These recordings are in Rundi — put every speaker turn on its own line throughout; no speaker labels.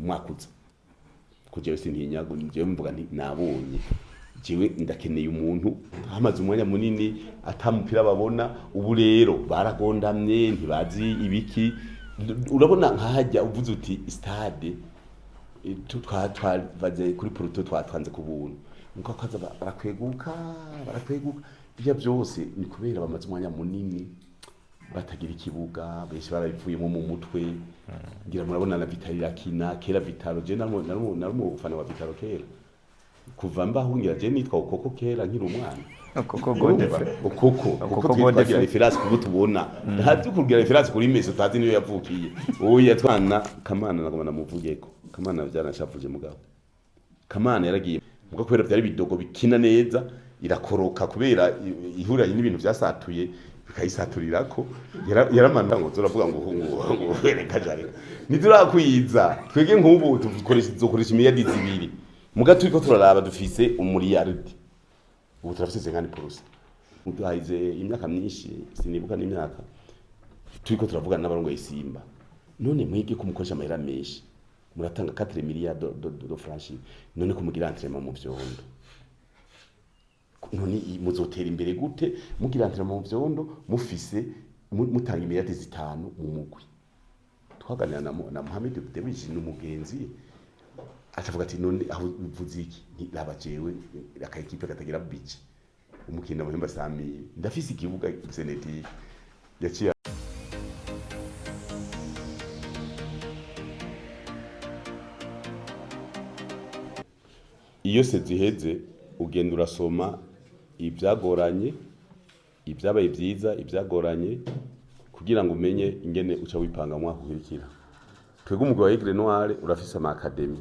Umwaka uza ko jewe sintinya, jewe mvuga nti nabonye, jewe ndakeneye umuntu hamaze umwanya munini ata mupira babona. Ubu rero baragondamye, ntibazi ibiki. Urabona nkahajya uvuze uti stade twavaze kuri Pluto, twatwanze ku buntu, nuko kaza barakweguka, barakweguka. Ibyo byose ni kubera bamaze umwanya munini batagira ikibuga, benshi barabivuyemo mu mutwe. Ngira murabona na Vital'O irakina. Kera Vital'O, je nari umufana wa Vital'O kera, kuva mbaho. Ngira je nitwa Okoko kera nkiri umwana.
Okoko Godefrey.
Okoko.
Okoko.
Kuko twagira
Godefrey.
référence kuko tubona ntazi kugira référence kuri Messi, utazi niyo yavukiye. Oya, twana Kamana nagoma namuvugeko. Kamana byaranshafuje, mugabo Kamana yaragiye muga kubera byari bidogo bikina neza, irakoroka kubera ihuranye n'ibintu byasatuye bikayisaturirako. Yaramanura ngo turavuga ngo reka jareka, ntiturakwiza. Twege nk'ubu dukoresha, tuzokoresha imiliyardi 2, muga turiko turaraba dufise umuriyardi, ubu turafise 50%. Duhayize imyaka myinshi, sinibuka n'imyaka, turiko turavugana n'abarongoye Simba: none mwige ko mukoresha amahera menshi, muratanga 4 milliards de francs, none ko mugira entraînement mu vyondo, none muzotera imbere gute mugira entraînement mu vyondo, mufise mutanga imiliyardi 5 mu mugwi? Twaganira na Mohamed Dewji, n'umugenzi, acavuga ati: none aho uvuze iki? Nti raba jewe aka équipe katagira budget, umukino muhemba sami, ndafise ikibuga synthétique yaciye. Iyo se ziheze, ugenda urasoma ibyagoranye, ibyabaye byiza, ibyagoranye, kugira ngo umenye ingene uca wipanga mu mwaka ukurikira. Twebwe umugwi wa Aigle Noir urafise ama academy.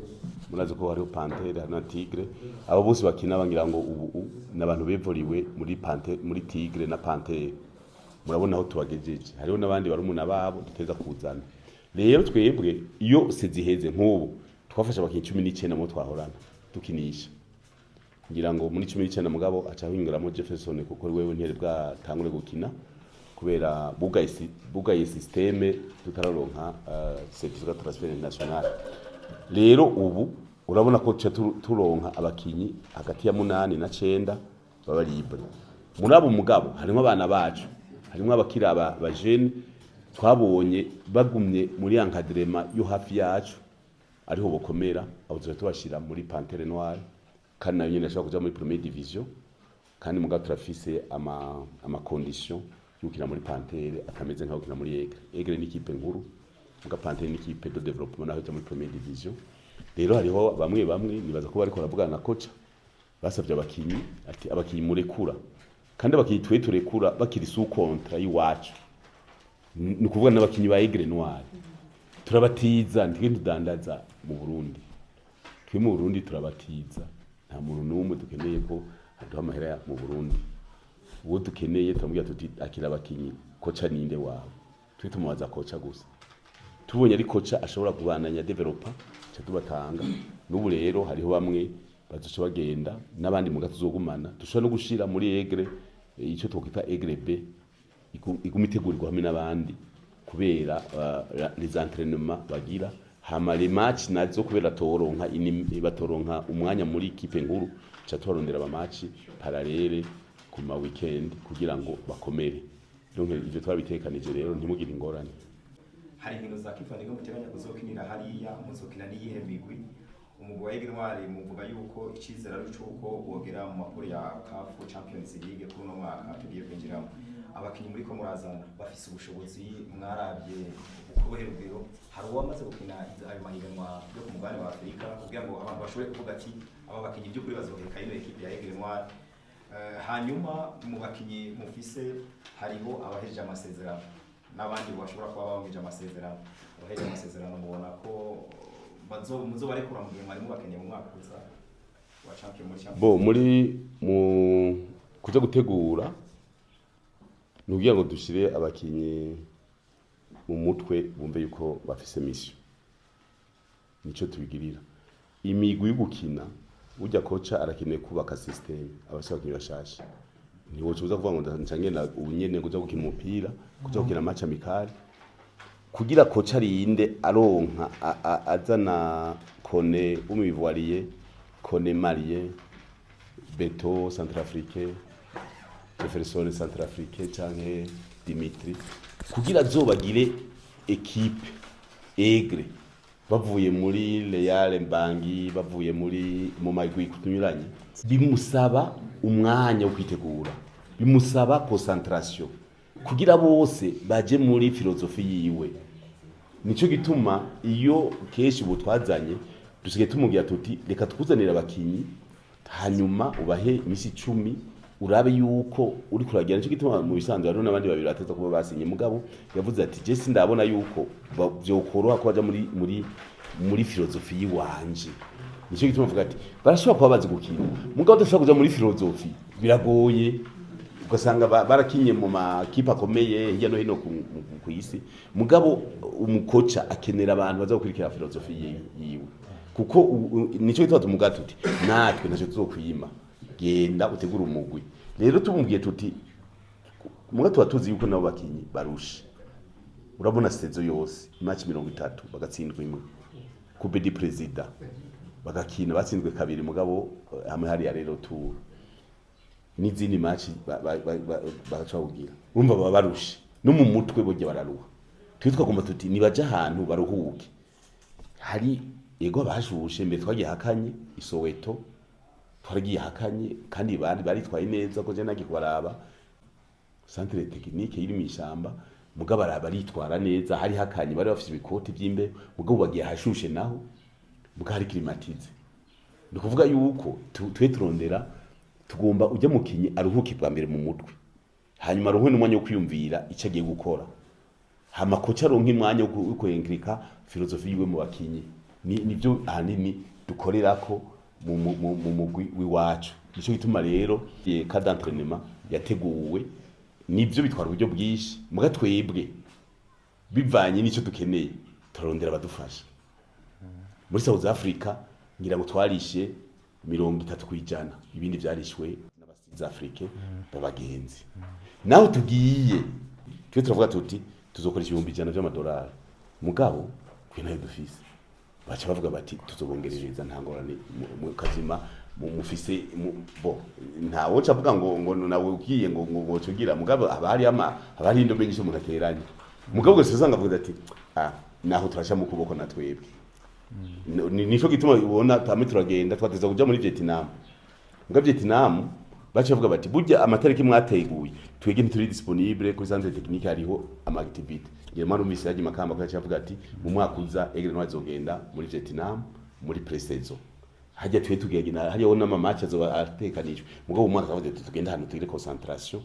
Murazi ko hariho Panthère, hariho na Tigre. Abo bose bakina bangira ngo ubu n'abantu bevuriwe muri Panthère, muri Tigre na Panthère. Murabona aho tubagejeje. Hariho n'abandi barumuna babo duteza kuzana. Rero twebwe iyo seziheze, nk'ubu twafashe abakinyi 19 mu twahorana dukinisha, ngira ngo muri 19, mugabo aca hingiramo Jefferson, kuko wewe ntiyari bwatangure gukina kubera bugaye système, tutararonka certificat transfert international. Rero ubu urabona ko tuca turonka abakinyi hagati ya 8 na 9 baba libre. Muri abo mugabo harimo abana bacu, harimo abakiri aba jeune twabonye bagumye muri encadrement yo hafi yacu ariho bokomera. Abo tuba tubashira muri Panthère Noire, kandi nayo nyene ashobora kuja muri première division. Kandi mugabo turafise ama condition yo gukina muri Panthère atameze nka gukina muri Aigle. Aigle ni ikipe nkuru, muga Panthère ni ikipe de développement naho ija muri première division. Rero hariho bamwe bamwe nibaza ko bariko baravugana na coach, basavye abakinyi ati abakinyi murekura, kandi abakinyi twe turekura bakiri sous contrat y'iwacu, ni ukuvuga n'abakinyi ba Aigle Noire turabatiza, ntige tudandaza mu Burundi. Twe mu Burundi turabatiza, nta muntu n'umwe dukeneye ko aduha amahera mu Burundi. Uwo dukeneye turamubwira tuti akira abakinyi, coach ninde wawe? Twe tumubaza coach gusa. Tubonye ari coach ashobora kubandanya développa, ca tubatanga. N'ubu rero hariho bamwe bazoca bagenda n'abandi muga tuzogumana, dushobora no gushira muri Aigle, ico twokwita Aigle B, iguma itegurirwa hamwe n'abandi kubera les entraînements bagira, hama les match nazo kubera toronka batoronka umwanya muri équipe nkuru, ca tubarondera ama match parallèle ku ma weekend kugira ngo bakomere. Donc ivyo twabitekanije, rero ntimugire ingorane.
Hari inkino za kivandimwe muteganya kuzokinira hariya? Muzokina n'iyihe migwi? Umugwi wa Aigle Noir muvuga yuko icizere ari cuko wogera mu ma poules ya CAF Champions League kuri uno mwaka tugiye kwinjiramo. Abakinyi muriko murazana bafise ubushobozi? Mwarabye ukubuhe rugero? Hari uwamaze gukina ayo mahiganwa yo ku mugabane wa Afurika kugira ngo abantu bashobore kuvuga ati aba bakinyi by'ukuri bazoheka ino ekipe ya Aigle Noir? Hanyuma mu bakinyi mufise hariho abahejeje amasezerano n'abandi bashobora kuba bangije amasezerano. Abahejeje amasezerano mubona ko muzobarekura mu gihe mwari mubakeneye mu mwaka uza wa champion, muri champion?
Bo muri mu kuja gutegura ni ukugira ngo dushire abakinyi mu mutwe bumve yuko bafise mission, nico tubigirira. Imigwi yo gukina, burya coach arakeneye kubaka système, abasha abakinyi bashasha. Ntiwoca uza kuvuga ngo nca ngenda ubu nyene ngo uja gukina umupira, kuja gukina match amical. Kugira coach arinde aronka azana Kone w'Umwivoiriye, Kone Malien, Beto Centrafrique, Jefferson Centrafrique canke Dimitri, kugira azobagire équipe Aigle bavuye muri Real Mbangi, bavuye muri mu magwi kutunyuranye, bimusaba umwanya wo kwitegura, bimusaba concentration kugira bose baje muri philosophie yiwe. Nico gituma iyo kenshi ubu twazanye dusigaye tumubwira tuti: "Reka tukuzanire abakinyi, hanyuma ubahe iminsi 10, urabe yuko uri kuragira." Nico gituma mu bisanzwe hariho n'abandi babiri bateza kuba basinye, mugabo yavuze ati: "Je sindabona yuko vyokoroha ko baja muri philosophie yiwanje." Nico gituma avuga ati barashobora kuba bazi gukina, mugabo badashobora kuja muri philosophie, biragoye. Ugasanga barakinye mu makipe akomeye hirya no hino ku isi, mugabo umukoca akenera abantu baza gukurikira philosophie yiwe, kuko nico gituma tumuga tuti: "Natwe ntacyo tuzokwima, genda utegure umugwi." Rero tumubwiye tuti muga tuba tuzi yuko nabo bakinyi barushe. Urabona saison yose, match 30, bagatsindwa imwe. Coupe du Président bagakina, batsinzwe kabiri, mugabo hamwe hariya rero tour n'izindi match bagaca kugira, urumva baba barushe no mu mutwe, burya bararuha. Twe twagomba tuti nibaje ahantu baruhuke. Hari ego bashushe mbere, twagiye hakanye i Soweto, twaragiye hakanye kandi bari baritwaye neza, ko je nagiye kubaraba centre technique iri mw'ishamba, mugabo baritwara neza. Hari hakanye, bari bafise ibikoti vy'imbeho, mugabo bagiye hashushe naho, mugabo hari climatisé. Ni ukuvuga yuko twe turondera, tugomba ujya mukinyi aruhuke bwa mbere mu mutwe, hanyuma aronke n'umwanya wo kwiyumvira icyo agiye gukora, hama coach aronke umwanya wo kwengirika philosophie yiwe mu bakinyi. Nivyo ahanini dukorerako mu mugwi w'iwacu. Nico gituma rero camp d'entraînement yateguwe, nivyo bitwara uburyo bwinshi, muga twebwe bivanye n'icyo dukeneye turarondera abadufasha. Muri South Africa ngira ngo twarishe 30%, ibindi vyarishwe n'abasize Afrique b'abagenzi. Naho tugiye twe turavuga tuti tuzokoresha 100,000 vy'amadolari, mugabo twe nayo dufise. Baca bavuga bati: "Tuzobongerereza, nta ngorane mu kazima mufise bo." Ntawoca avuga ngo nawe ugiye ngo wocugira, mugabo haba hari ama haba hari indome nyinshi umuntu ateranye, mugabo gusa usanga avuga ati: "Ah, naho turasha mu kuboko na twebwe." Nico gituma ubona tamwe turagenda, twateza kuja muri Vietnam, muga Vietnam baca bavuga bati: "Burya amatariki mwateguye twege ntituri disponible, kuri centre technique hariho ama activité." Ngira marumvise yaje Makamba ko yaciye avuga ati mu mwaka uza Aigle Noir izogenda muri Vietnam muri pré-saison. Hajya twe tugenda hariho n'ama match azoba atekanijwe, mugabo mu mwaka kavuze ati tugenda hano tugire concentration,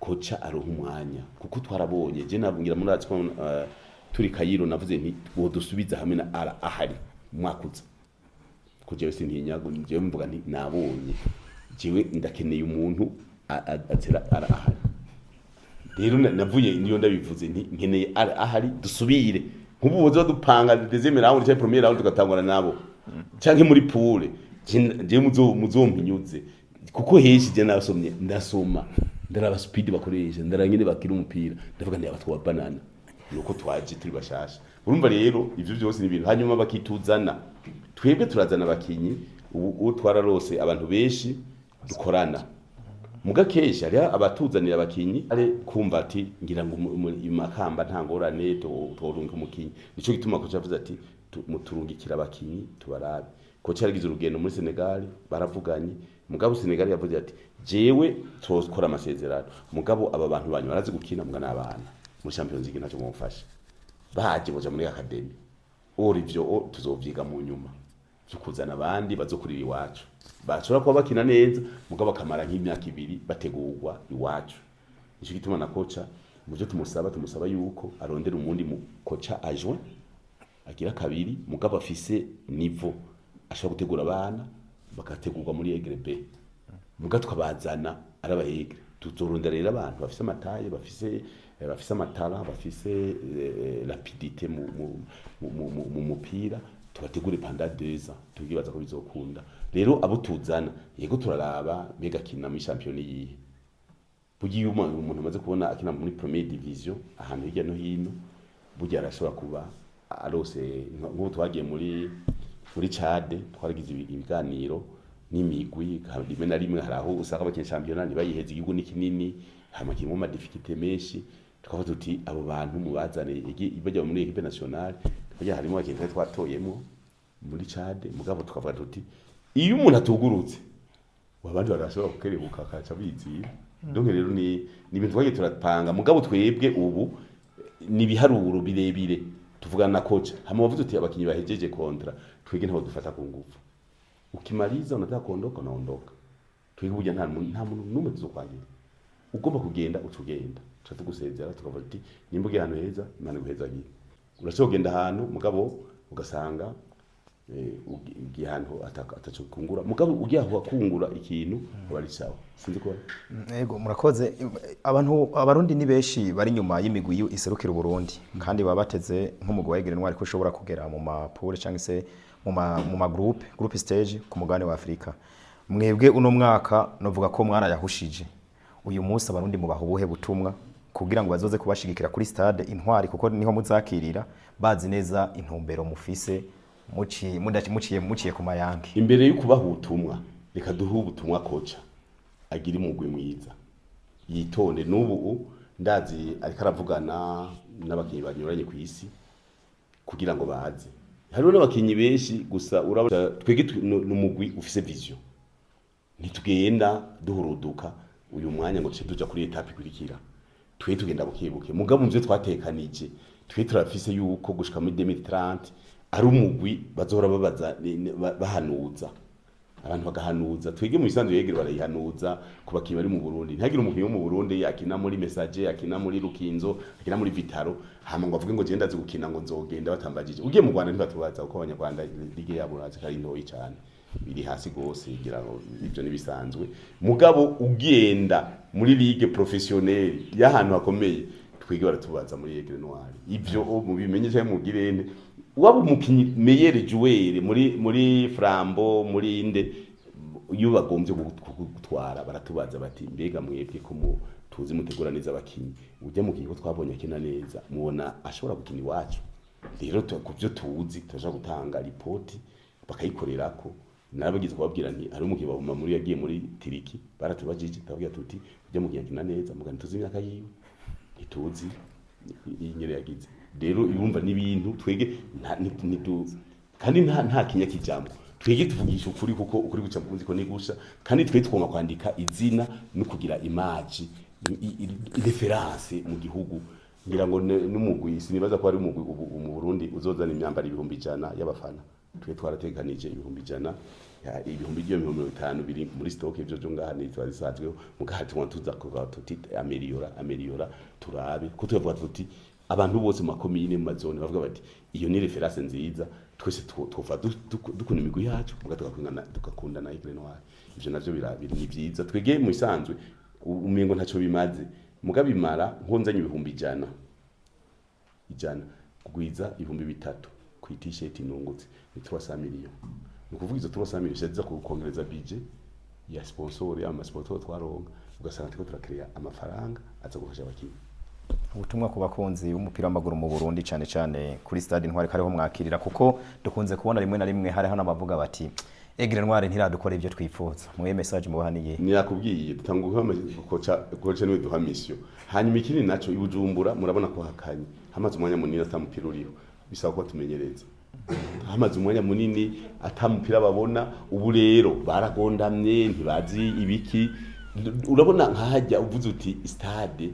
coach aronka umwanya, kuko twarabonye. Je nabwira muri ko turi Kayiro navuze nti dusubiza hamwe na ara ahari mu mwaka uza, ko jewe sintinya, jewe mvuga nti nabonye, jewe ndakeneye umuntu atera ara ahari. Rero navuye niyo ndabivuze nti nkeneye ara ahari dusubire nk'ubu boza dupanga deuxième round cyangwa premier round, tugatangura nabo canke muri poule. Je muzompinyuze, kuko henshi je nasomye, ndasoma, ndaraba speed bakoresha, ndaraba nyene bakira umupira, ndavuga nti abatwa banana nuko twaje turi bashasha. Urumva rero ivyo byose ni ibintu hanyuma bakituzana. Twebwe turazana abakinyi, ubu twararose abantu benshi dukorana, muga kenshi hariho abatuzanira abakinyi ari kumva ati ngira ngo Makamba nta ngorane torunga umukinyi. Nico gituma coach yavuze ati muturungikira abakinyi tubarabe. Coach yaragize urugendo muri Senegal, baravuganye, mugabo Senegal yavuze ati: "Jewe tokora amasezerano, mugabo aba bantu banyu barazi gukina, muga n'abana muri Champions League ntacyo mumfasha, baje boja muri academy ora ivyo tuzovyiga mu nyuma vyo kuzana abandi bazokurira iwacu, bashobora kuba bakina neza, mugabo bakamara nk'imyaka 2 bategurwa iwacu." Nico gituma na coach mu byo tumusaba yuko arondera umundi mu coach adjoint agira kabiri, mugabo afise niveau ashobora gutegura abana bagategurwa muri Aigle B, muga tukabazana ari aba Aigle. Tuzorondera rero abantu bafise ama taille, bafise amatara, bafise rapidité mu mupira, tubategure pendant 2 ans, tukibaza ko bizokunda. Rero abo tuzana, yego turaraba mbega akina muri championnat yihe. Burya iyo umuntu amaze kubona akina muri première division ahantu hirya no hino. Burya arashobora kuba arose nk'ubu twagiye muri Chad, twaragize ibiganiro n'imigwi. Rimwe na rimwe hari aho usanga bakina shampiyona ntibayiheze, igihugu ni kinini, hama kirimo ama difficultés menshi. Tukavuga tuti abo bantu mubazane bajya muri équipe nationale. Burya harimo abakinyi twari twatoyemo muri Chad, mugabo tukavuga tuti iyo umuntu atugurutse, abandi barashobora kukerebuka akaca bizira. Donc rero ni ibintu twagiye turapanga, mugabo twebwe ubu ni ibiharuro birebire tuvugana na coach. Hama wavuze uti abakinyi bahejeje contrat, twebwe ntabwo dufata ku ngufu. Ukimaliza unataka kuondoka, unaondoka. Twebwe burya nta muntu n'umwe tuzokwagira. Ugomba kugenda, uca ugenda, tuca tugusezera, tukavuga tuti nimba ugiye ahantu heza, Imana iguhezagire. Urashobora kugenda ahantu, mugabo ugasanga ugiye ahantu ataco kungura, mugabo ugiye aho kungura ikintu aba ari sawa. Sinzi ko
Yego, murakoze. Abantu, Abarundi ni benshi bari inyuma y'imigwi iserukira Uburundi, kandi baba bateze nk'umugwi wa Aigle Noir ko ushobora kugera mu ma poules cyangwa se mu ma groupe stage ku mugabane wa Afrika. Mwebwe uno mwaka novuga ko mwarayahushije. Uyu munsi Abarundi mubaha ubuhe butumwa kugira ngo bazoze kubashigikira kuri stade Intwari, kuko niho muzakirira, bazi neza intumbero mufise muciye ku mayange?
Imbere yo kubaha ubutumwa, reka duhe ubutumwa koca agira umugwi mwiza, yitonde. N'ubu ndazi ariko aravugana n'abakinyi banyuranye ku isi kugira ngo baze. Hariho n'abakinyi benshi gusa urabona twebwe ni umugwi ufise vision. Ntitugenda duhuruduka uyu mwanya ngo tuce tuja kuri étape ikurikira. Twe tugenda bukebuke, mugabo muvyo twatekanije, twe turafise yuko gushika muri 2030 ari umugwi bazohora babaza bahanuza abantu, bagahanuza. Twege mu bisanzwe yegere barayihanuza ku bakinyi bari mu Burundi. Ntihagire umukinyi wo mu Burundi akina muri Messager, akina muri Rukinzo, akina muri Vitaro, hama ngo avuge ngo je ndazi gukina, ngo nzogenda batambagije. Ugiye mu Rwanda ntibatubaza, kuko Abanyarwanda ligue yabo urazi ko ari ntoyi cyane, biri hasi gose, ngira ngo ibyo nibisanzwe. Mugabo ugenda muri ligue professionnelle y'ahantu hakomeye, twige baratubaza muri Aigle Noir. Ivyo mubimenye cyangwa mugirene, waba umukinyi meilleur joueur muri Flambeau, muri inde, iyo bagombye kugutwara baratubaza bati mbega mwebwe ko mu tuzi mutegura neza abakinyi, ujya mukinyi ko twabonye akina neza, mubona ashobora gukina iwacu? Rero ku byo tuzi turashobora gutanga ripoti bakayikorerako. Narabagize kubabwira nti hari umukinyi babuma muri yagiye muri Tiriki, baratubajije, tubabwira tuti ujya mukinyi akina neza, mugani tuzi imyaka yiwe, ntituzi inyere yagize. Rero urumva n'ibintu twege kandi nta kinya kijambo. Twege tuvugisha ukuri, kuko ukuri guca muzi ko nigusha. Kandi twe twonga kwandika izina no kugira image référence mu gihugu. Ngira ngo n'umugwi, sinibaza ko ari umugwi ubu mu Burundi uzozana imyambaro 100,000 y'abafana. Twe twaratekanije 100,000, 50,000 biri muri stock. Ivyo byo ngaha ni twarisanzweho, mugaha tuma tuza kuvuga tuti améliorer, turabe ko tuvuga tuti abantu bose mu makomine, mu mazone, bavuga bati iyo ni référence nziza. Twese twova dukunda imigwi yacu, muga tugakundana Aigle Noir. Ivyo navyo ni vyiza. Twege mu bisanzwe umengo ntaco bimaze, muga bimara nkonzanye 100,000, 100 kugwiza 3000 ku t-shirt nungutse ni 300 millions. Ni ukuvuga izo 300 millions ziza kukongereza budget ya sponsor, ya ama sponsor twaronka, ugasanga turiko turakrea amafaranga aza gufasha abakinyi.
Ubutumwa ku bakunzi b'umupira w'amaguru mu Burundi, cyane cyane kuri stade Intwari kariho mwakirira, kuko dukunze kubona rimwe na rimwe hariho n'abavuga bati Aigle Noir ntiradukora ibyo twifuza. Muye message mubaha niye?
Niyakubwiye, dutanga guha koca, niwe duha mission. Hanyuma ikindi naco, iBujumbura murabona ko hakanye, hamaze umwanya munini ata mupira uriho, bisaba ko tumenyereza. Hamaze umwanya munini ata mupira babona. Ubu rero baragondamye, ntibazi ibiki. Urabona nkahajya uvuze uti stade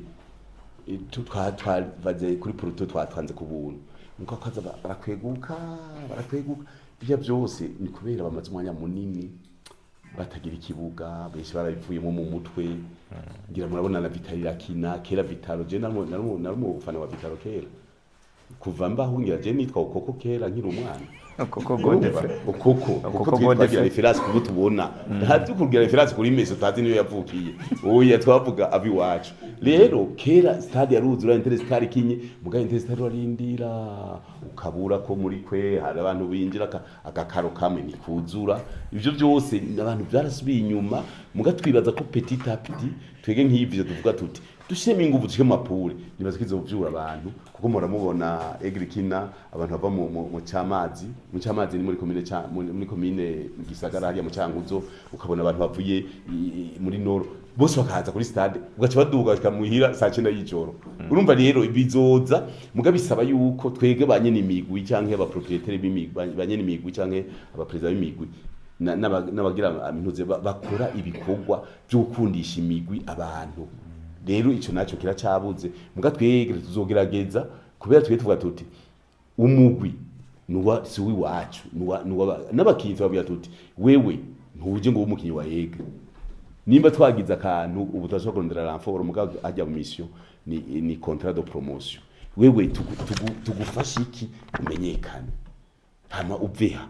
twavaze kuri pelouse, twatwanze ku buntu, nuko akaza barakweguka, barakweguka. Ibyo byose ni kubera bamaze umwanya munini batagira ikibuga, benshi barabivuyemo mu mutwe. Ngira murabona na Vitalo irakina. Kera Vitalo, je nari umufana wa Vitalo kera, kuva mbaho. Ngira je nitwa Ukoko kera nkiri umwana.
Ukoko Godefrey.
Ukoko.
Ukoko.
Kuko twagira
Godefrey.
référence kuko tubona nta kugira référence kuri Messi utazi niyo yavukiye. Oya, twavuga abiwacu. Rero kera stade yaruzura, Interstar ikinye, mugaye Interstar warindira ukabura ko muri kwe hari abantu binjira agakaro kamwe nikuzura. Ivyo byose abantu byarasubiye inyuma, muga twibaza ko petit à petit twege nk'ivyo tuvuga tuti Dushiremo inguvu, dushike mu ma poules, nibaza ko izovyura abantu, kuko muramubona Aigle ikina, abantu bava mu Camazi. Mu Camazi ni muri komine ca muri komine Gisagara, hariya mu Cankuzo, ukabona abantu bavuye muri nord bose bakaza kuri stade, ugaca baduga bashika muhira saa 9 y'ijoro. Urumva rero bizoza, muga bisaba yuko twege ba nyene imigwi canke aba propriétaire b'imigwi, ba nyene imigwi canke aba président b'imigwi n'abagira amintuze bakora ibikorwa byo gukundisha imigwi abantu. Rero ico naco kiracabuze, muga twege tuzogerageza, kubera twe tuvuga tuti umugwi nuwa si uw'iwacu, nuwa n'abakinyi. Tubabwira tuti wewe ntuje ngo ube umukinyi wa Aigle. Nimba twagize akantu ubu turashobora kurondera renfort, mugabo ajya mu mission ni contrat de promotion. Wewe tugufasha iki? Umenyekane hama uveha.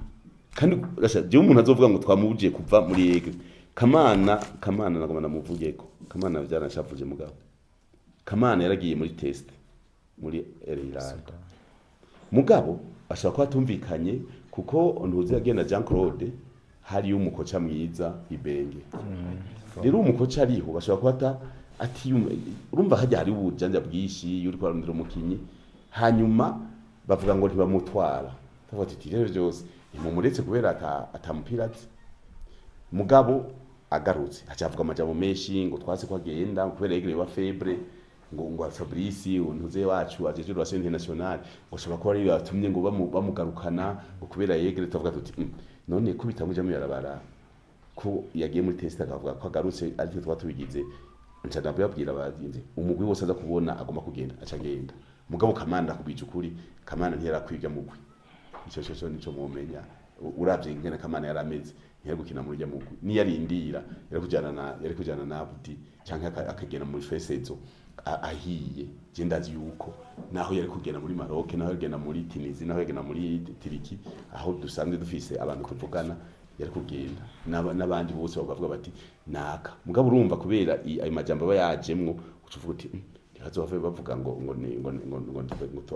Kandi gasha jewe umuntu azovuga ngo twamubujije kuva muri Aigle, Kamana, Kamana nagoma namuvugeko. Kamana byaranshafuje, mugabo Kamana yaragiye muri test muri El Hilal, mugabo ashobora kuba atumvikanye, kuko ntuzi agenda Jean Claude hariyo umu coach mwiza Ibenge. Rero umu coach ariho bashobora kuba atiyumva. Urumva hajya hari ubujanja bwinshi iyo uriko arondera umukinyi, hanyuma bavuga ngo ntibamutwara. Tuvuga tuti rero byose ntimumuretse kubera atamupira azi. Mugabo agarutse aca avuga amajambo menshi ngo twase ko agenda kubera Aigle wa faible, ngo Fabrice ntuze wacu ajeje relation internationale ngo ashobora kuba ari yatumye ngo bamugarukana ngo kubera Aigle. Tuvuga tuti none ko bitamuje mu yarabara ko yagiye muri test akavuga ko agarutse, ariko twa tubigize." Nca ndababwira abagenzi, umugwi wose aza kubona agomba kugenda aca agenda. Mugabo Kamana, kubije ukuri, Kamana ntiyarakwirya mugwi. Ico cyo nico mumenya. Uravye ingene Kamana yarameze, ntiyari gukina muri rya mugwi. Niyarindira yari kujana na Abdi canke akagenda muri fesezo ahiye. Je ndazi yuko naho yari kugenda muri Maroc, naho yari kugenda muri Tunisie, naho yari kugenda muri Turiki, aho dusanzwe dufise abantu tuvugana, yari kugenda. N'abandi bose bakavuga bati naka. Mugabo urumva kubera ayo majambo aba yajemwo, uca uvuga uti "Ntibazove bavuga ngo ni- ngo ngo ngo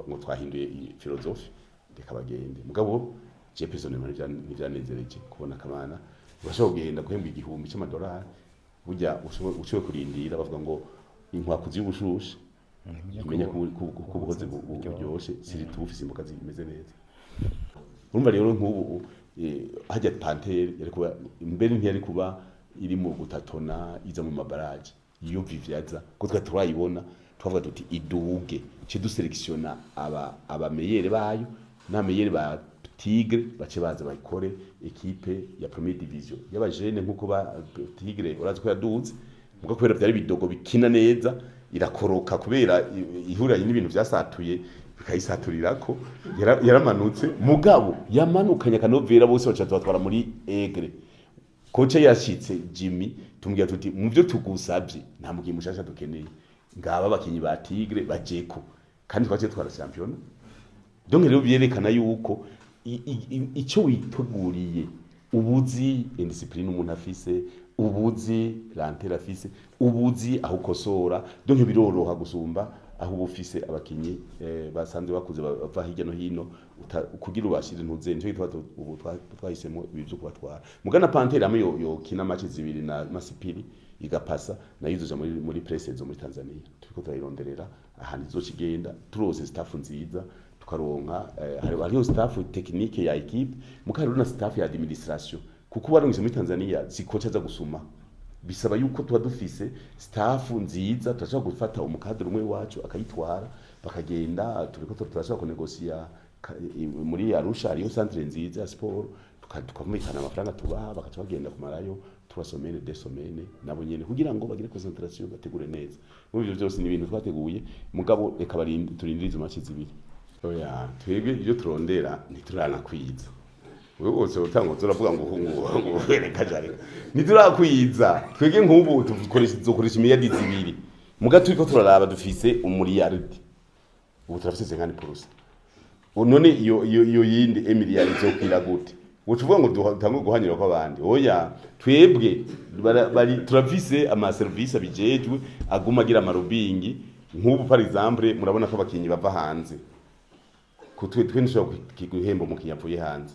ngo twahinduye iyi philosophie, reka bagende." Mugabo je personnellement ntivyanezereje kubona Kamana urashobora kugenda guhembwa 1000 c'amadolari. Burya ushoboye kurindira, bavuga ngo inkwakuzi y'ubushushe imenya ko ubukozi buryoshe, siri tubufise imboga zimeze neza. Urumva rero nk'ubu hajya Panthère yari kuba mbere, ntiyari kuba iri mu gutatona iza mu ma barrages. Iyo vivyaza ko twa turayibona, twavuga tuti iduge ce dusélectionna aba meilleurs bayo na meilleurs ba Tigre, bace baza bayikore équipe ya première division y'abajene, nkuko ba Tigre urazi ko yaduze. Muga kubera byari bidogo bikina neza, irakoroka kubera ihuranye n'ibintu vyasatuye bikayisaturirako, yaramanutse. Mugabo yamanukanye akanovera, bose baca tubatwara muri Aigle. Coach yashitse Jimmy, tumubwira tuti mu byo tugusabye nta mukinnyi mushasha dukeneye, ngaba abakinyi ba Tigre bajeko, kandi twaciye twara champion. Donc rero byerekana yuko icyo witeguriye, ubuzi indiscipline umuntu afise, ubuzi lenteur afise, ubuzi aho ukosora, donc biroroha gusumba aho uba ufise abakinyi basanzwe bakuze bava hirya no hino kugira ubashire ntuze. Nico gituma ubu twahisemo ibi vyo kubatwara. Mugana Panthère hamwe yokina match zibiri na Masipiri igapasa, nayo izoja muri pré-saison muri Tanzania. Turiko turayironderera ahantu izocigenda, turose staff nziza, tukaronka hariho staff technique ya équipe, muka hariho na staff ya administration, kuko warungitse muri Tanzania si coach aza gusuma. Bisaba yuko tuba dufise staff nziza, turashobora gufata umu cadre umwe wacu akayitwara, bakagenda. Turiko turashobora kunegosiya muri Arusha, hariyo centre nziza ya sport, tukamvikana amafaranga tubaha, bakaca bagenda kumarayo 3 semaines, 2 semaines nabo nyene, kugira ngo bagire concentration, bategure neza. Muri ivyo byose ni ibintu twateguye, mugabo reka turindire izo match zibiri. Oya, twebwe ibyo turondera ntituranakwiza. Wewe wose utanga uravuga ngo reka jareka, ntiturakwiza. Twebwe nk'ubu tuzokoresha imiliyardi 2, muga turiko turaraba dufise umuriyardi, ubu turafise 50%. None iyo yindi emiliyari izokwira gute? Uca uvuga ngo dutange guhanyura kw'abandi? Oya, twebwe turafise ama service abijejwe aguma agira ama lobbying. Nk'ubu par exemple murabona ko abakinyi bava hanze, kutwe twe ntushobora guhemba umukinyi avuye hanze.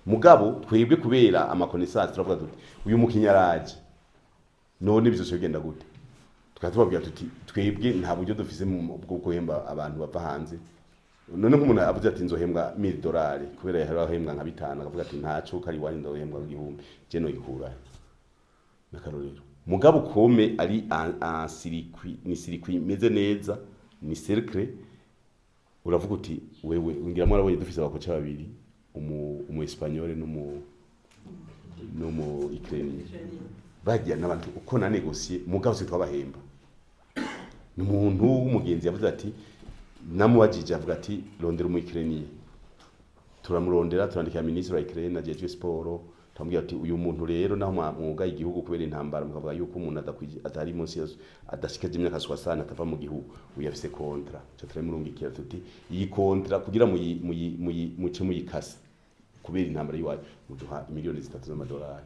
Mugabo twebwe kubera ama connaissances turavuga tuti uyu mukinyi araje, none bizoca bigenda gute? Tukaba tubabwira tuti twebwe nta buryo dufise bwo guhemba abantu bava hanze. None nk'umuntu avuze ati nzohembwa $1000, kubera yahora ahembwa nka bitanu, akavuga ati ntaco kari iwanyu ndohembwa 1000, je noyikurahe? N'akarorero. Mugabo kome ari un circuit, ni circuit imeze neza, ni cercle. Uravuga uti wewe ngira mwarabonye dufise aba coach babiri, umu espagnol n'umu ukrainien, bagiye n'abantu uko na négocier, mugabo si twabahemba. Ni umuntu w'umugenzi yavuze ati, namubajije, avuga ati rondera umu ukrainien. Turamurondera, turandikira minisitiri wa Ukraine ajejwe siporo, turamubwira ati uyu muntu rero, naho mwugaye igihugu kubera intambara, mukavuga yuko umuntu adakwije, atari munsi ya adashikaje imyaka 60 atava mu gihugu, uyu afise contrat. Cyo turamurungikira tuti iyi contrat kugira muyi muyi muyi muce muyikase kubera intambara y'iwacu, muduha miliyoni 3 z'amadolari.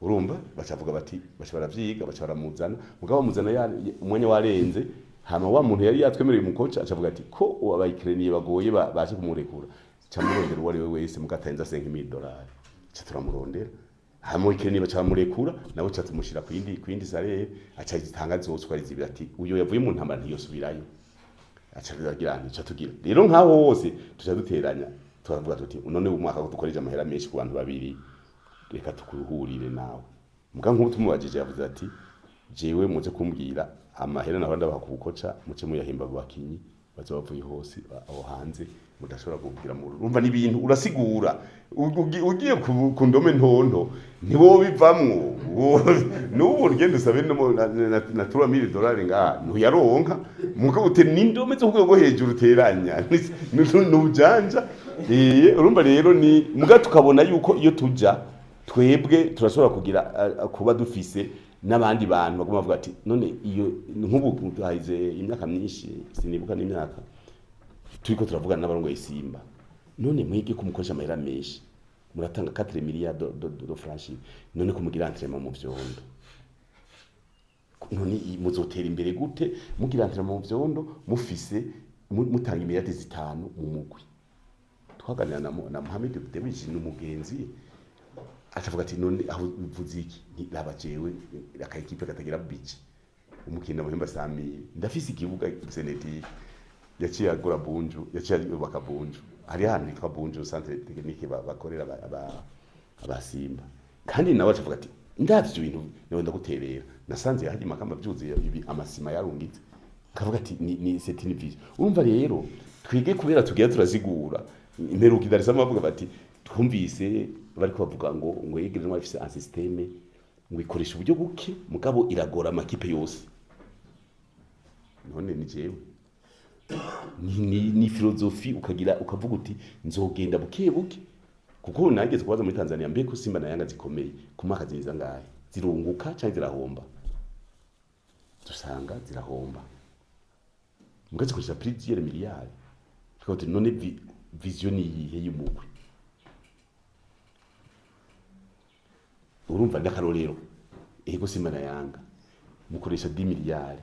Urumva bacavuga bati, baca baravyiga, baca baramuzana. Mugabo bamuzana umwanya warenze. Hama wa muntu yari yatwemereye umu coach acavuga ati ko abayikreniye bagoye baje kumurekura, camurondera uwo ari we wese mugatarenza $5000. Ca turamurondera, hama uyikreniye baca bamurekura, nawe ca tumushira kuyindi salaire, aca zitanga zose uko ari zibiri, ati uyo yavuye mu ntambara ntiyosubirayo. Aca agira nti ca tugira rero nkaho hose tuca duteranya, turavuga tuti none uyu mwaka ko dukoresha amahera menshi ku bantu babiri, reka tukuruhurire nawe. Muga nk'ubu tumubajije yavuze ati jewe muze kumbwira amahera nahora ndabaha ku bu coach, muce muyahimba abo bakinyi baza bavuye hose aho hanze mudashobora kubwira mu. Urumva n'ibintu urasigura. Ugiye ku ndome ntonto ntiwobivamwo. N'ubu ugenda usabe no na $3000 ngaha ntuyaronka. Mugabo ute n'indome zo ku rwego rwo hejuru uteranya n'ubujanja. Urumva rero ni muga tukabona yuko iyo tuja twebwe turashobora kugira kuba dufise n'abandi bantu baguma bavuga ati none iyo nk'ubu duhaze imyaka myinshi, sinibuka n'imyaka, turiko turavugana n'abarongoye Simba, none mwige ko mukoresha amahera menshi, muratanga 4 milliards de francs, none ko mugira entraînement mu vyondo, none muzotera imbere gute mugira entraînement mu vyondo, mufise mutanga imiliyardi 5 mu mugwi? Twaganira na Mohamed Dewji, n'umugenzi, acavuga ati none aho uvuze iki? Nti raba jewe aka équipe katagira budget, umukino muhemba 100 000, ndafise ikibuga synthétique. Yaciye agura Bunju, yaciye yubaka Bunju, hari ahantu hitwa Bunju centre technique bakorera abasimba. Kandi nawe acavuga ati ndavye ivyo bintu nawe ndaguterera, nasanze haji makamba vyuzuye ibi amasima yarungitse, kavuga ati ni c'est une vision. Urumva rero twige kubera tugiye turazigura. Imperuka i Dar es Salaam bavuga bati twumvise bariko bavuga ngo Aigle Noir ifise un système, ngo ikoresha uburyo buke mugabo iragora amakipe yose. None ni jewe ni philosophie, ukagira ukavuga uti nzogenda buke buke. Kuko nageze kubaza muri Tanzania, mbe ko Simba na Yanga zikomeye, ku mwaka ziza ngahe, zirunguka cyangwa zirahomba? Dusanga zirahomba muga zikoresha plusieurs milliards. Tukavuga tuti none vision ni iyihe y'umugwi? Urumva n'akarorero, ego Simba na Yanga mukoresha 10 miliyari,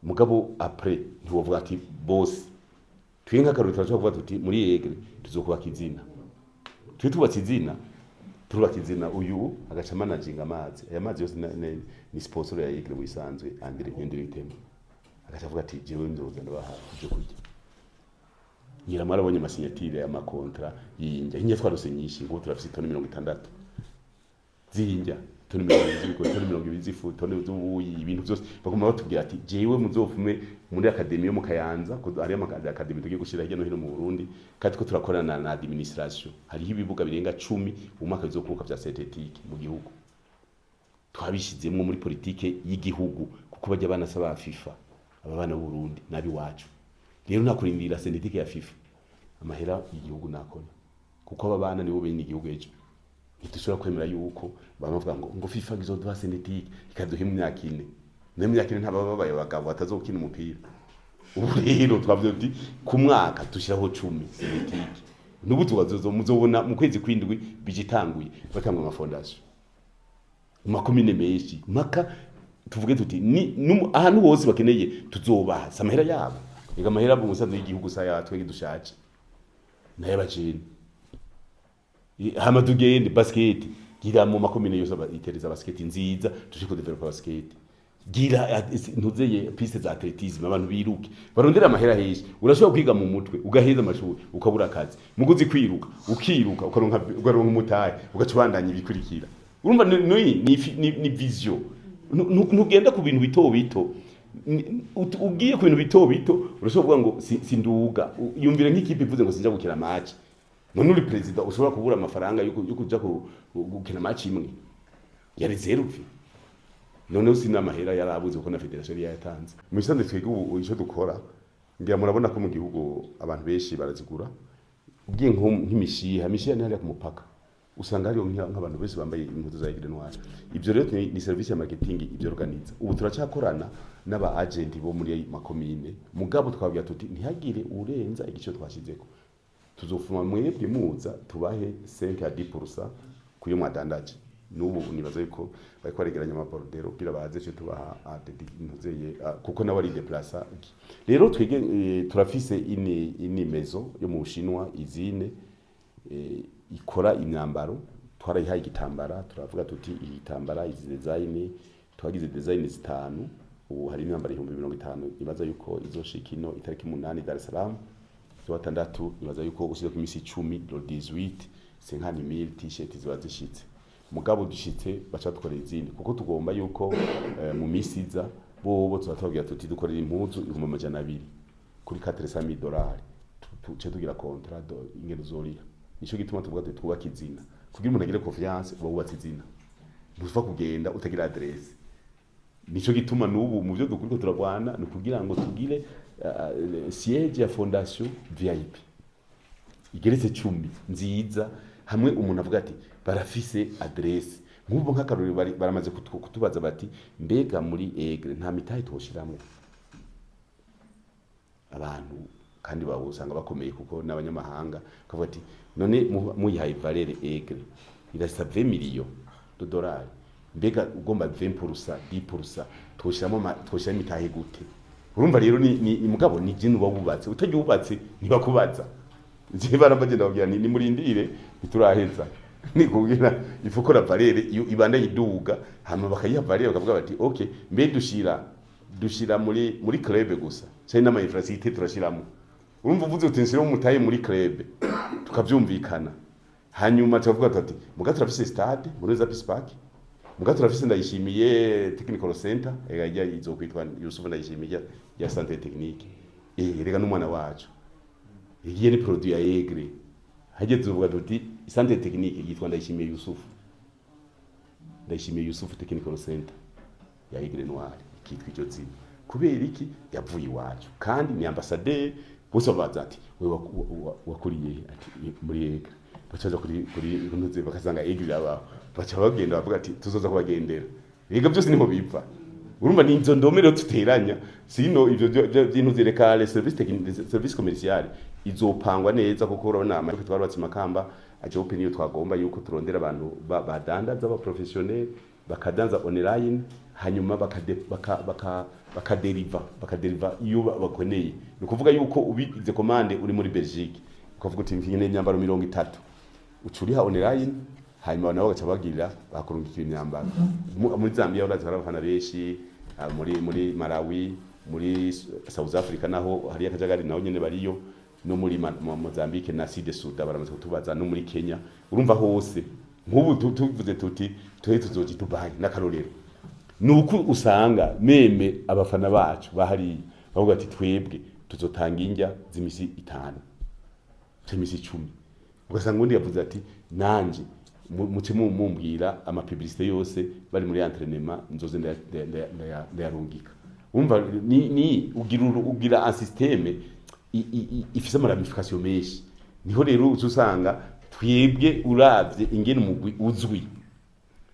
mugabo après ntiwovuga ati bose twe nk'akarorero turashobora kuvuga tuti muri Aigle tuzokubaka izina. Twe tubatse izina, turubaka izina, uyu agaca managinga amazi, aya mazi yose ni sponsor ya Aigle wisanzwe Andre Nkenduritema, agaca avuga ati jewe nzoza ndabaha ibyo kurya. Ngira mwarabonye ama signature y'ama contrat y'injya, injya twarose nyinshi, ngo turafise itoni 60 z'injya, toni 70 z'ibigori, toni 20 z'ifu, toni z'ubuyi, ibintu byose. Baguma batubwira ati jewe muzofume muri académie yo mu Kayanza, ko hariyo ama académie tugiye gushira hirya no hino mu Burundi, kandi ko turakorana na administration, hariho ibibuga birenga 10 mu mwaka bizokuruka vya synthétique mu gihugu. Twabishizemwo muri politike y'igihugu, kuko bajya banasaba FIFA, aba bana b'u Burundi nabi wacu. Rero nta kurindira synthétique ya FIFA, amahera y'igihugu nakora, kuko aba bana nibo bene igihugu ejo. Ntidushobora kwemera yuko bamwe bavuga ngo FIFA izoduha synthétique ikaduha imyaka 4, nayo imyaka 4 ntababa babaye abagabo batazokina umupira. Ubu rero twavuze tuti ku mwaka dushyiraho 10 synthétique. N'ubu tubazozo muzobona mu kwezi kw'indwi bigitanguye batanga ama fondation mu makomine menshi, mpaka tuvuge tuti ni ahantu hose bakeneye tuzobaha. Si amahera yabo ega, amahera mu musanzu y'igihugu saya twege dushaje n'ay'abajene. Hama tugende basket, gira mu makomine yose itereza basket nziza, tuje ku développer basket. Gira ntuzeye piste za athlétisme, abantu biruke, barondera amahera heshi. Urashobora kwiga mu mutwe, ugaheza amashuri, ukabura akazi, muguzi kwiruka, ukiruka, ukaronka umutahe, ugaca ubandanya ibikurikira. Urumva ni vision. Ntugenda ku bintu bito bito. Ugiye ku bintu bito bito, urashobora kuvuga ngo sinduga. Yumvire nk'ikipe ivuze ngo sinja gukina match. None uri president, ushobora kubura amafaranga yo kuja gukina match imwe ya réserve? Noneho sina amahera yarabuze, kuko na fédération yari yayatanze. Mu bisanzwe twebwe ubu icyo dukora, ngira murabona ko mu gihugu abantu benshi barazigura. Ugiye nk'imishiha, imishiha ni hariya ku mupaka, usanga hariyo nk'abantu benshi bambaye impuzu za Aigle Noir. Ivyo rero ni service ya marketing ivyo organiza. Ubu turacyakorana n'aba agent bo muri makomine, mugabo twabwira tuti ntihagire urenza igiciro twashizeko, tuzofuma mwebwe muza tubahe 5 à 10% kuyo mwadandaje. N'ubu nibaza yuko bariko baregeranya ama bordereaux kugira baze cyo tubaha ntuzeye, kuko nawe ari déplaça. Rero twege turafise ini maison yo mu Bushinwa, izine ikora imyambaro. Twarayihaye igitambara, turavuga tuti igitambara, izi design, twagize design zitanu. Ubu hari imyambaro 50,000 ibaza yuko izoshika ino itariki 8 Dar es Salaam zuwa tandatu. Ibaza yuko usize ku imisi 10, le 18, 50,000 t-shirt ziba zishitse. Mugabo dushitse baca dukorera izindi, kuko tugomba yuko mu misi iza bobo tuba tubabwira tuti dukorera impuzu 200,000 kuri 400,000 dollars, tuce tugira contrat do ingene uzoriha. Nico gituma tuvuga tuti twubaka izina. Kugira umuntu agire confiance, uba wubatse izina, ntuva kugenda utagira adresse. Nico gituma n'ubu mu byo dukuriko turagwana ni ukugira ngo tugire siège ya fondation VIP igeretse 10, nziza, hamwe umuntu avuga ati barafise adresse. Nk'ubu nk'akarorero, baramaze kutubaza bati mbega muri Aigle nta mitahe twoshiramwo abantu? Kandi baba usanga bakomeye, kuko n'abanyamahanga bakavuga ati none muyihaye valeur, Aigle irasa 20 millions de dollars, mbega ugomba 20%, 10%, twoshiramo imitahe gute? Urumva rero ni mugabo ni jini uba wubatse. Utajya wubatse ntibakubaza. Je barambagenda babwira ni nimurindire, ntituraheza. Ni kugira ifukora valeur iyo ibanda yiduga, hama bakayiha valeur, bakavuga bati okay, mbe dushira muri club gusa cyane n'ama infrastructure turashiramo? Urumva uvuze uti nshyira umutahe muri club, tukavyumvikana, hanyuma tukavuga tuti muga turafise stade muri za Peace Park, muga turafise Ndayishimiye Technical Center, ega ijya izokwitwa Yusuf Ndayishimiye ya centre technique, rega n'umwana wacu igiye ni produit ya Aigle. Hageze tuvuga tuti centre technique yitwa Ndayishimiye Yusuf, Ndayishimiye Yusuf Technical Center ya Aigle Noir, ikitwa iryo zina. Kubera iki? Yavuye iwacu kandi ni ambassadeur. Bose babaza ati wewe wakuriye he? Ati muri Aigle. Bacaza kuri ntuze, bakasanga Aigle yabaho, baca bagenda bavuga ati tuzoza kubagendera. Ega byose niho bipfa. Urumva ni izo ndome rero tuteranya. Sino ivyo by'intuze, reka les services techniques, service commercial izopangwa neza, kuko urabona ama twarubatse Makamba aje open, iyo twagomba yuko turondera abantu badandaza, ba professionnel, bakadanza online, hanyuma bakaderiva iyo bakeneye. Ni ukuvuga yuko ubigize commande uri muri Belgique, ukavuga uti nkeneye imyambaro 30, uca uriha online, hanyuma nabo bagaca bagirira bakurungikira imyambaro. Muri Zambia urazi hari abafana benshi, muri Malawi, muri South Africa naho hariyo akajagari, naho nyene bariyo, no muri Mozambique na Sud Sudan baramaze kutubaza, no muri Kenya. Urumva hose nk'ubu tuvuze tuti tuhe tuzoja i Dubai, n'akarorero, nuko usanga même abafana bacu bahariye bavuga ati twebwe tuzotanga indya z'imisi 5 canke imisi 10. Ugasanga undi yavuze ati nanje muce mumbwira ama publicité yose bari muri entraînement, nzoze ndayarungika. Umva ni ugira un système ifise ama ramification menshi. Niho rero uca usanga twebwe uravye ingene umugwi uzwi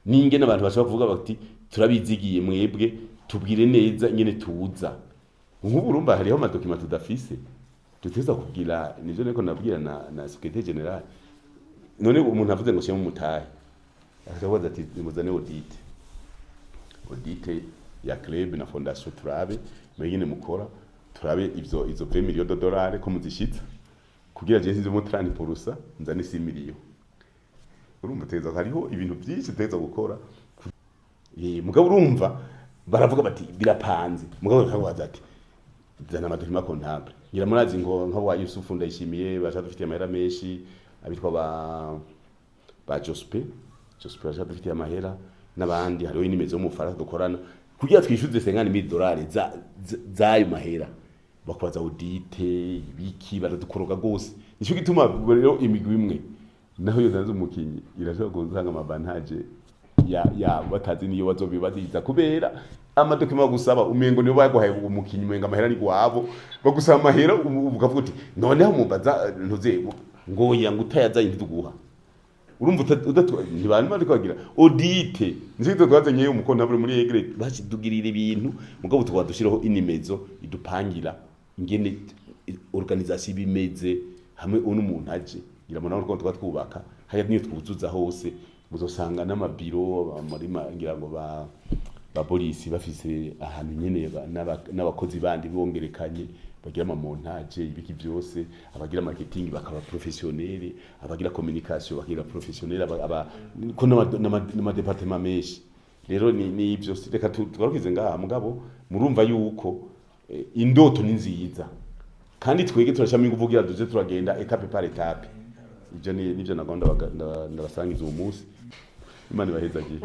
n'ingene abantu bashobora kuvuga bati turabizigiye mwebwe, tubwire neza ingene tuza. Nk'ubu urumva hariho ama documents tudafise duteza kugira. Nivyo niko nabwira na secrétaire général. None umuntu avuze ngo shema umutahe, akabaza ati muzane audit ya club na fondation, turabe mwengene mukora, turabe ivyo izo 20 millions de dollars ko muzishitsa, kugira je sinzi mu 30% nzane 6 millions. Urumva teza hariho ibintu byinshi teza gukora. Mugabo urumva Baravuga bati birapanze, mugabo bakabaza ati zana ama documents comptables. Ngira murazi ngo nka wa Yusufu Ndayishimiye bashadufitiye amahera menshi, abitwa ba Jospe Jospe bashadufitiye amahera n'abandi. Hariho inimezo yo mu Faransa dukorana kugira twishyuze 50 000 dollars z'ayo mahera. Bakubaza audit, ibiki, baradukoroga gose. Nico gituma rero imigwi imwe naho iyo zanze umukinyi irashobora gusanga ama avantages ya batazi niyo bazobibaziza, kubera ama documents bagusaba umengo nibo baguhaye umukinyi, umengo amahera ni gwabo. Bagusaba amahera, ukavuga uti noneho mumbaza ntuze ngoya ngo utayazanye ntituguha. Urumva ntibari bariko bagira audit. Nico gituma twazanye umu comptable muri Aigle, bashidugirira ibintu, mugabo tukaba dushiraho inimezo idupangira ingene organisation ibimeze hamwe uno umuntu aje. Ngira ngo nawe tuba twubaka haya niyo twuzuza hose, muzosanga n'amabiro muri ngira ngo ba polisi bafise ahantu nyene n'abakozi bandi bongerekanye bagira ama montage, ibiki byose, abagira marketing bakaba professionnel, abagira communication bagira professionnel, ko n'ama départements menshi. Rero ni ivyo. Reka tugarukize ngaha, mugabo murumva yuko indoto ni nziza, kandi twege turashamo ingufu kugira duze turagenda étape par étape. Ivyo ni nivyo nagomba ndabasangiza uwo munsi. Imana ibahezagiye.